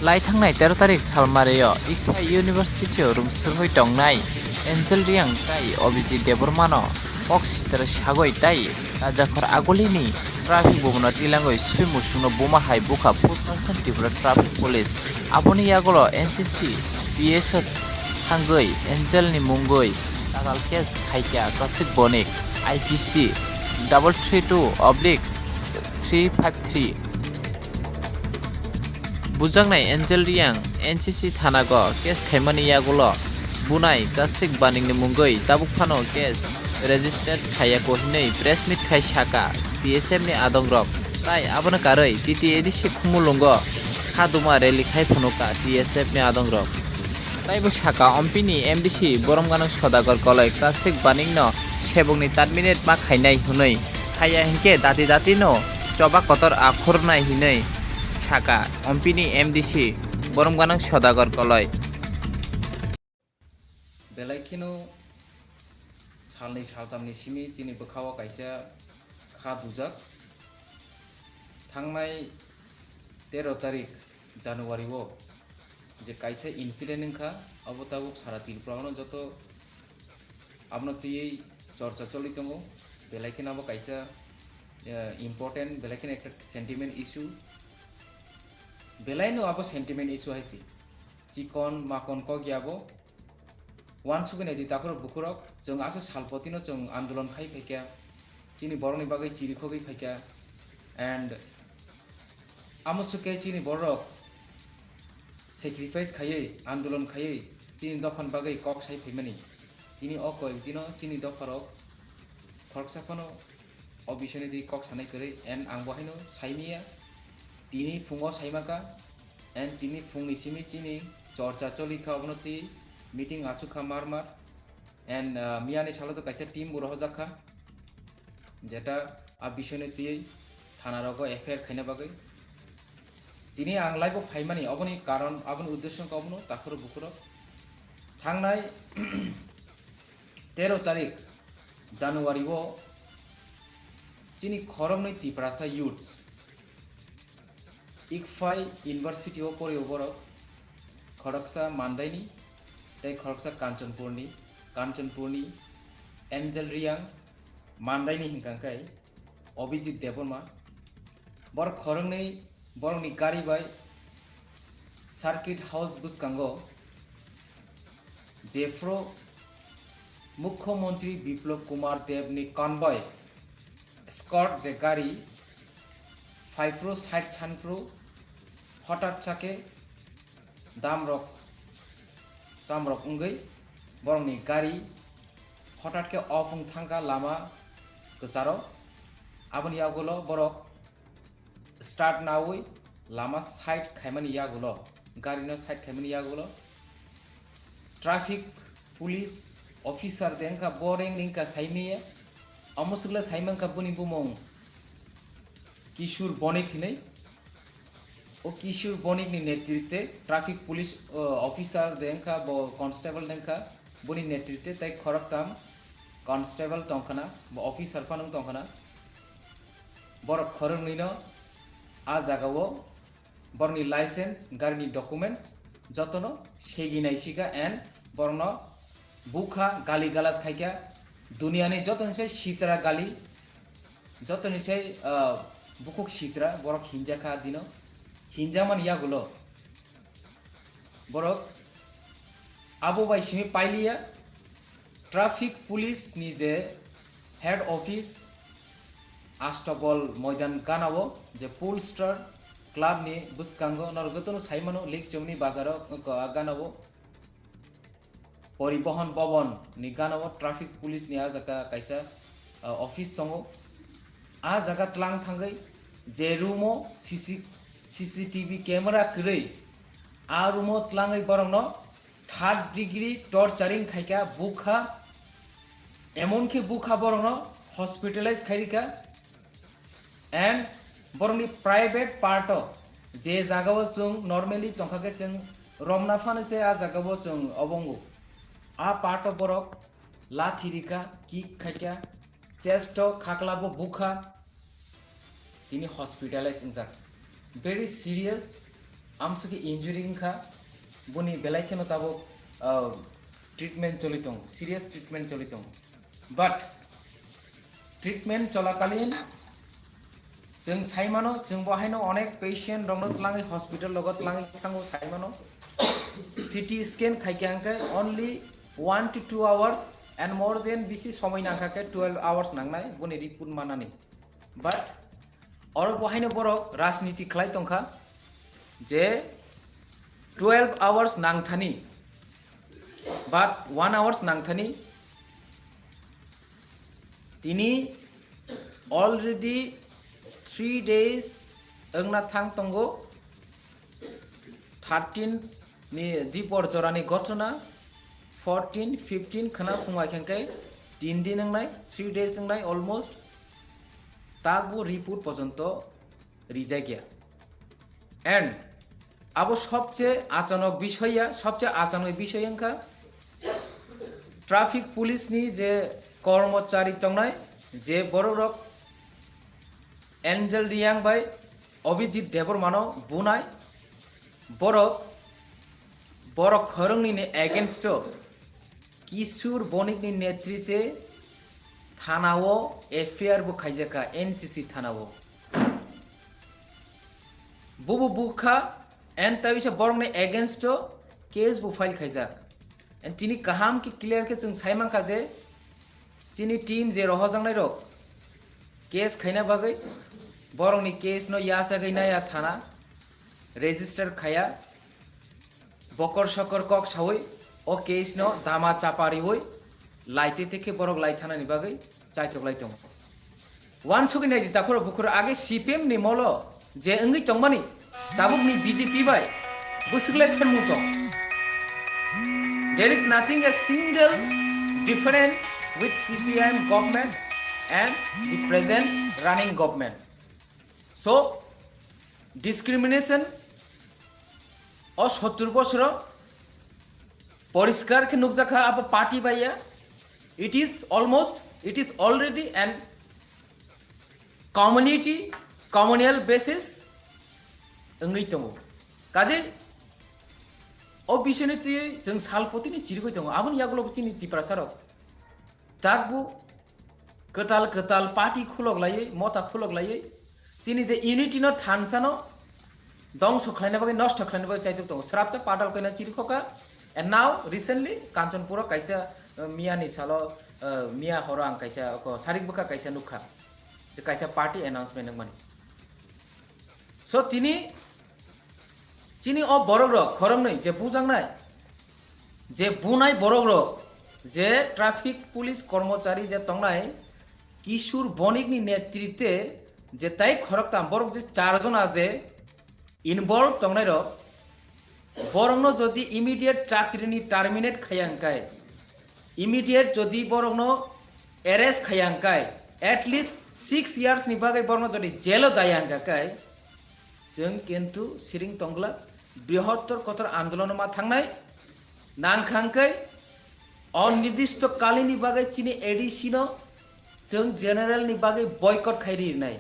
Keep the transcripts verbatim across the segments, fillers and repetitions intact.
Lai thangnai tero tarik salmareo Ikphai University o rumswrwi tongnai Angel Reang tai Abhijit Debbarmano kok sitra sagwi tai Rajakhor Agulini traffic bubono tilangwi swi musukno buma hai bukha food person Tripura Traffic Police. Aboni yagulo N C C P S o thangwi Angel ni mungwi tatal case khaikha Kasik Bonik I P C double three two oblique three five three. Bujaknai Angel Reang N C C thanago case khaimani yagulo bunai Kasik Banikni mungwi tabuk phano case registered khaiyako hinwi press meet khai saka T S F ni adongrok. Tai abono karwi T T A D C Khumulwngo khaduma rally khai phunuka T S F ni adongrok. Taibo saka Ompini M D C Boromganang Sodagar Koloi Kasik Banikno sebokni terminate ma khainai hwnwi, khaiya hinkhe dati dati no choba kotor akhurnai hinwi saka Ompini M D C Boromganang Sodagar Koloi. Belai kheno salnwi saltamni simi chini bwkhao kaisa kha dujak. Thangnai tero tarik January o je kaisa incident wngkha, abo tabuk sara Tripura ono joto abono twiwi chorcha choli tongo. Belai kheno abo kaisa, eh, important, belai kheno ekta sentiment issue. Belai no abo sentiment issue hai se. Chikon makon kok ya bo. Uansugwi naidi takhurok bukhurok, chwng aswk salpotino chwng andolon khai phaikha, chini borokni bagwi chirikhogwi phaikha, and amo swkhe chini borok sacrifice khaiwi, andolon khaiwi, chini dophani bagwi kok sai phaimani. Tini o koyekdino chini dopharok khoroksa phano o bisingni twi kok sanai kwrwi, and ang bo haino saimanya, tini phungo saimaka, and tini phungni simi chini chorcha choli kha, obono twi meeting achuk kha mar mar, and, ah, miyani salo to kaisa team bo rohorjak kha, jeta a bisingni twi thana rogo F I R khaina bagwi. Tini ang live o phaimani oboni karon, aboni uddesyo wngkha obono takhurok bukhurok thangnai tero tarik January o chini khoroknwi Tiprasa youths Ikphai University o porio borok, khoroksa Mandaini tei khoroksa Kanchanpurni, Kanchanpurni Angel Reang, Mandaini hinkha khe Abhijit Debbarma. Borok khoroknwi borokni gari bai Circuit House bwskango jephru Mukhyamantri Biplab Kumar Deb ni convoy escort je gari phaiphru side sanphru hotat chakhe damrok chamrok wngwi borokni gari hotat khe off wng thangkha lama kwcharo. Aboni yagulo borok start nawi lama side khaimani yagulo, garino side khaimani yagulo traffic police officer de wngkha, bo reng ni wngkha saimaya, omo swkle saimang kha boni bumung Kishur Bonik hinwi. O Kishur Bonik ni netritwe traffic police, uh, officer de wngkha, bo constable de wngkha, boni netritwe tei khoroktham constable tongkhana, bo officer phano tongkhana. Borok khoroknwino a jagao borokni license, garini documents jotono segi naisika and borokno bukha gali galas khaikha. Duniani jotoni sai sitra gali, jotoni sai, ah, bukhuk sitra borok hinjakha dino. Hinjakmani yagulo borok abo bai simi pailiya. Traffic police ni je head office Astabol Moidan ganao je Pool Star Club ni bwskango norok jotono saimano Likchongni bazaro, uh, ganao Poribohon Bhavan ni ganao traffic police ni a jaga kaisa, uh, office tongo. A jaga tlang thangwi je room o C C, C C T V camera kwrwi, a room o tlangwi borokno third degree torturing khaikha, bukha, emonki bukha borokno hospitalize khairikha, and borokni private part o je jagao chwng normally tongkha khe chwng romna phano se a jagao chwng obongo, a part o borok lathi rikha, kick khaikha, chest o khaklabo bukha, tini hospitalize wngjak. Very serious, Amswkhe injury wngkha, boni belai kheno tabuk, ah, treatment choli tong, serious treatment choli tong. But treatment cholakalin chwng saimano, chwng bo haino onek patient rokno twlangwi hospital logo twlangwi thango saimano. C T scan khaikha hwnkhe only one to two hours and more than bisi somoi nangkha khe twelve hours nangnai boni report manani. But oro bo haino borok rajniti khlai tongkha je twelve hours nangthani, but one hours nangthani. Tini already three days wngna thang tongo, thirteen ni dipor jorani gotona, fourteen, fifteen khwna phunga khe khe tin din wngnai, three days wngnai almost, takbo report pojonto rijakya. And abo sobche achanok bishoy ya, sobche achanok bishoy wngkha traffic police ni je kormochari tongnai, je borok rok Angel Reang bai Abhijit Debbarmano bunai, borok, borok khoroknwi ni against o Kishore Bonik ni netrite thana o F I R bo khaijakha N C C thana o. Bobo bukha and taisa borok ni against o case bo file khaijak. And tini kaham khe clear khe chwng sai mankha je chini team je rohojaknai rok case khaina bagwi borok ni case no yachagwi naiya thana register khaiya. Bokor sokor kok sawi o case no dama chapa riwi lai tete khe borok lai thanani bagwi chaitok lai tongo. Wansugwi naidi takhoro bukhoro age C P M ni molo je wngwi tongmani tabukni B J P bai bwswk le phenmung tong. There is nothing a single difference with C P I M government and the present running government. So, discrimination o sottur bosoro poriskar khe nukjakha abo party bai ya. It is almost, it is already an community, communal basis wngwi tongo. Kaje o bisini twi chwng sal potini chirigwi tongo. Aboni yagulo chini Tiprasa rok takbu kwtal kwtal party khulok laiwi, mota khulok laiwi, chini je unity no thansa no dongso khlaina bagwi, nosto khlaina bagwi chaitok tongo. Srapsa padal koina chirikhoka. And now recently Kanchanpuro kaisa, uh, miya ni salo, uh, miya horo ang kaisa ko sarik bwkha kaisa nukha je kaisa party announcement wngmani. So tini chini o borok rok khoroknwi je bujaknai, je bunai borok rok, je traffic police kormochari je tongnai Kishore Bonik ni netrite je tai khoroktam borok je char jona je involve tongnai rok, borokno jodi immediate chakri ni terminate khaiya hwnkhe, immediate jodi borokno arrest khaiya hwnkhe, at least six years ni bagwi borokno jodi jail o daya hwnkhe, chwng kintu siring tongla, brihottor kotor andolon ma thangnai, nangkha hwnkhe, onirdishto kalini bagwi chini A D C no chwng general ni bagwi boycott khai rinai.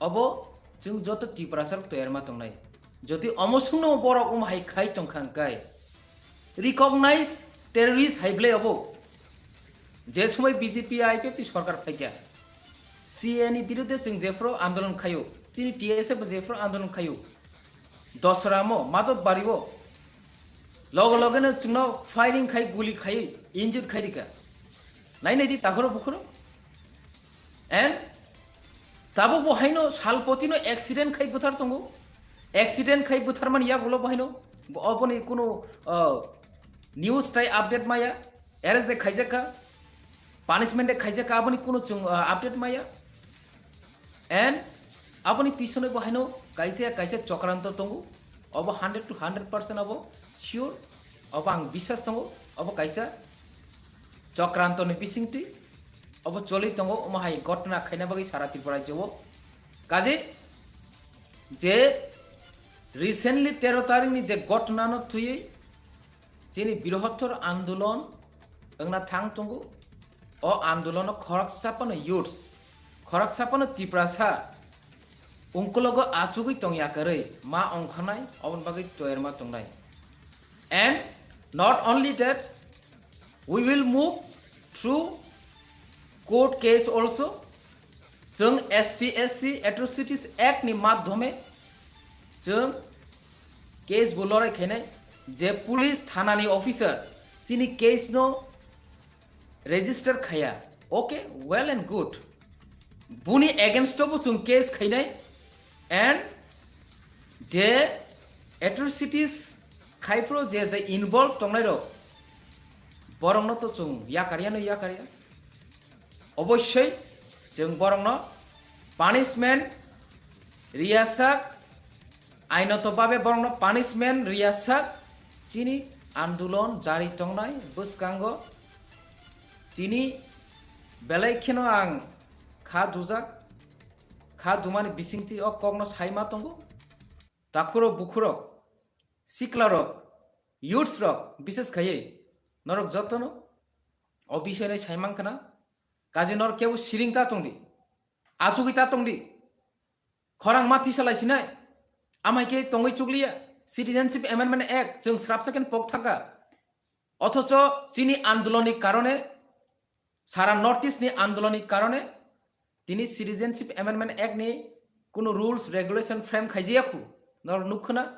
Obo chwng joto Tiprasa rok toyar ma tongnai. Jodi omo sungno borok omo hai khai tongkha hwnkhe, recognize terrorist hai bwlai obo. Je somoi B J P I P F T sorkar phaikha, C A A ni birudhe chwng jephru andolon khaio, chini T S F bo jephru andolon khaio, Dosramo, Madhobbario, logo logeno chwngno firing khai, guli khai, injured khai rikha. Nai nai di takhoro bukhoro. And tabuk bo haino salpotino accident khai bwthar tongo. Accident khai bwtharmani yagulo bo haino bo-, oboni kunu, uh, news tai update maya. Arrest de khaijakha, punishment de khaijakha, aboni kunu chwng, uh, update maya. And aboni pisonoi bo haino kaisa kaisa chokranto tongo. Obo hundred to hundred percent obo sure. Obo ang biswas tongo. Obo kaisa chokranto ni bisingtwi obo choli tongo, omo hai gotna khaina bagwi sara Tripura rajyo o. Kaje je recently tero tarikh ni je gotna no thwiwi chini brihottor andolon wngna thang tongo. O andolono khoroksa phano youths, khoroksa phano Tiprasa Ungkologo achugwi tongya kwrwi ma ongkhanai, oboni bagwi toyarma tongnai. And not only that, we will move through court case also. Chwng S T S C Atrocities Act ni madhyome chwng case bo lorai khainai, je police thana ni officer chini case no register khaya. Okay, well and good. Buni against o bo chwng case khainai, and je atrocities khaiphuru je je involve tongnai rok, borokno to chwng yakarya no yakarya. Obossoi chwng borokno punishment riyasak, ainoto babe borokno punishment riyasak. Chini andolon jari tongnai bwskango tini belai kheno ang kha dujak, kha dumani bisingtwi o kokno saima tongo. Takhurok, bukhurok, siklarok, youths rok, bises khaiwi norok jotono o bisai nai saimang khna. Kaje norok kebo siring ta tongdi, achugwi ta tongdi, khorang ma tisa lai sinai, amai khe tongwi chukliya. Citizenship Amendment Act chwng srapsa khe pok thangkha, othocho chini andolonni karone, sara North East ni andolonni karone tini Citizenship Amendment Act ni kunu rules regulation frame khaijaya khu. Norok nuk khna,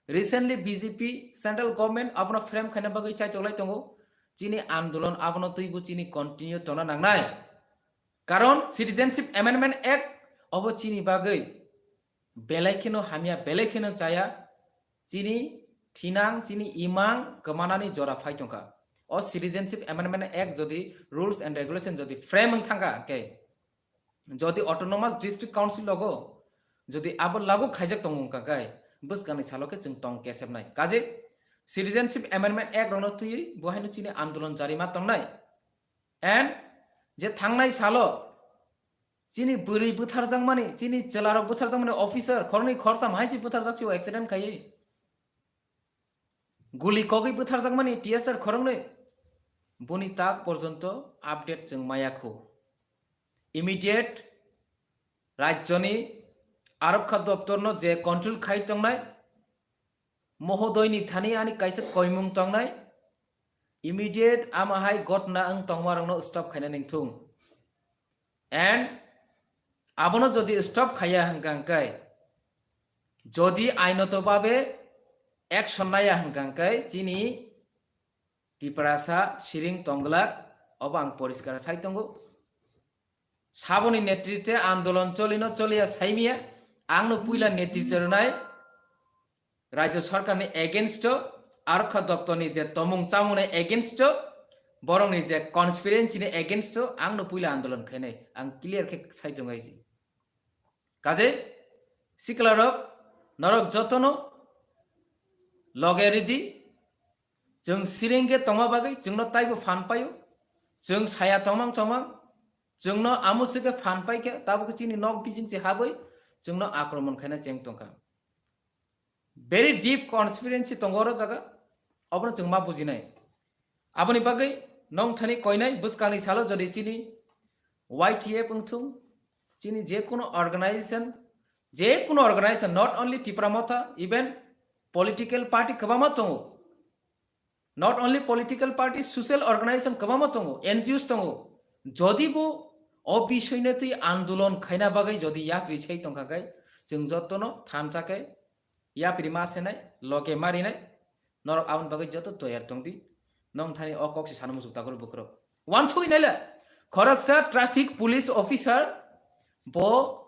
recently B J P central government abono frame khaina bagwi chaitoklai tongo. Chini andolon abono twibo chini continue tongna nangnai. Karon Citizenship Amendment Act obo chini bagwi belai kheno hamya, belai kheno chaya, chini thinang, chini imang kwmanani jora phai tongkha. O Citizenship Amendment Act jodi rules and regulation jodi frame wng thangkha, hwnkhe jodi Autonomous District Council logo jodi abo lagu khaijak tongo wngkha khe, bwskangni salo khe chwng tong kesepnai. Kaje Citizenship Amendment Act rokno twiwi bo haino chini andolon jari ma tongnai. And je thangnai salo chini bwrwi bwtharjakmani, chini chwlarok bwtharjakmani, officer khoroknwi khoroktham hai se bwtharjak se o accident khaiwi. Guli kogwi bwtharjakmani T S R khoroknwi. Boni tak porjonto update chwng maya khu. Immediate rajyoni arokha doptorno je control khai tongnai, mohodoini thani ani kaisa koimung tongnai, immediate ama hai gotna wng tongmarokno stop khaina ningthung. And abono jodi stop khaiya hwnkha hwnkhe, jodi ainoto babe action naiya hwnkha hwnkhe, chini Tiprasa siring tongglak, obo ang poriskar sai tongo. Saboni netritwe andolon cholino choliya saimiya, angno puila netritwe rwnai Rajya Sarkarni against o, Arokha Doptorni je tomung chamungni against o, borokni je conspiracy ni against o, angno puila andolon khainai, ang clear khe sai tongo aisi. Kaje siklarok, norok jotono loge ridi, chwng siring khe tongma bagwi chwngno taibo phan paio, chwng saya tongmang tongmang, chwngno amo se khe phan pai khe, tabuk khe chini nok bising se habwi chwngno akromon khaina cheng tongkha. Very deep conspiracy tongo oro jaga, obono chwng ma bujinai. Aboni bagwi nong thani koinai bwskangni salo jodi chini Y T F wngthung, chini je kuno organization, je kuno organization, not only Tipra Motha, even political party kwbangma tongo. Not only political party, social organization kwbangma tongo, N G Os tongo. Jodi bo o bisoino twi andolon khaina bagwi jodi yapri sai tongkha khe, chwng jotono thansa khe yapri ma senai, loke marinai, norok aboni bagwi joto toyar tongdi. Nong thani o kok se sana muchuk takhoro bukhurok. Wansugwi naila, khoroksa traffic police officer bo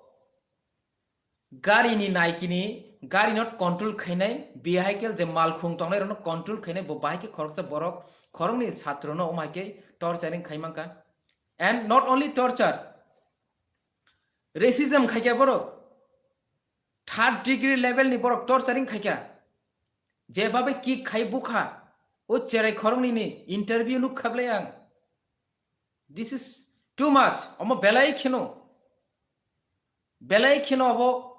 garini naikini, gari not control khainai, vehicle je malkhung tongnai rokno control khainai, bo bahai khe khoroksa borok, khoroknwi satrono omai khe torturing khai mankha. And not only torture, racism khaikha borok, third degree level ni borok torturing khaikha, jebabe kick khai bukha, o cherai khoroknwi ni interview nuk khablai ang. This is too much. Omo belai kheno, belai kheno obo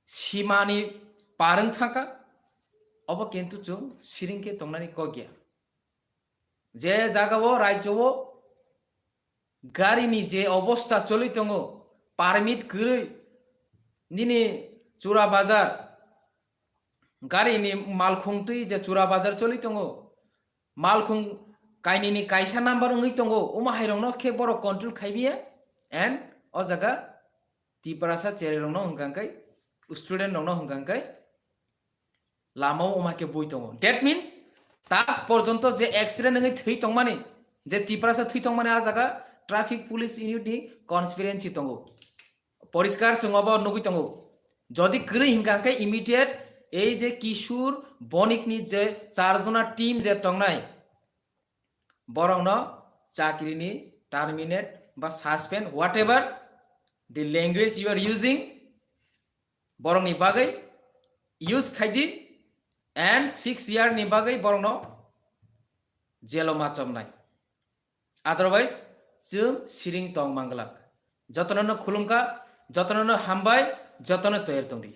simani parwng thangkha. Obo kintu chwng siring khe tongnani kok ya. Je jagao, rajyo-o garini je obosta choli tongo, permit kwrwi, nini Chura Bazar, gari ni malkhung twi je Chura Bazar choli tongo, malkhung kainwi ni kaisa number wngwi tongo, omo hai rokno khe borok control khai biya, and o jaga Tiprasa cherai rokno hwnkha khe, student rokno hwnkha khe, lama o omo hai khe bui tongo. That means, tak porjonto je accident wngwi thwi tongmani, je Tiprasa thwi tongmani, a jaga traffic police unit ni conspiracy tongo. Poriskar chwng obo nugwi tongo. Jodi kwrwi hwnkha khe immediate ei je Kishore Bonik ni je char jona team je tongnai, borokno chakri ni terminate ba suspend, whatever the language you are using, borokni bagwi use khai di, and six year ni bagwi borokno jelo ma chomnai. Otherwise, chwng siring tong manglak. Jotono no khulumkha, jotono no hambai, jotono toyar tongdi.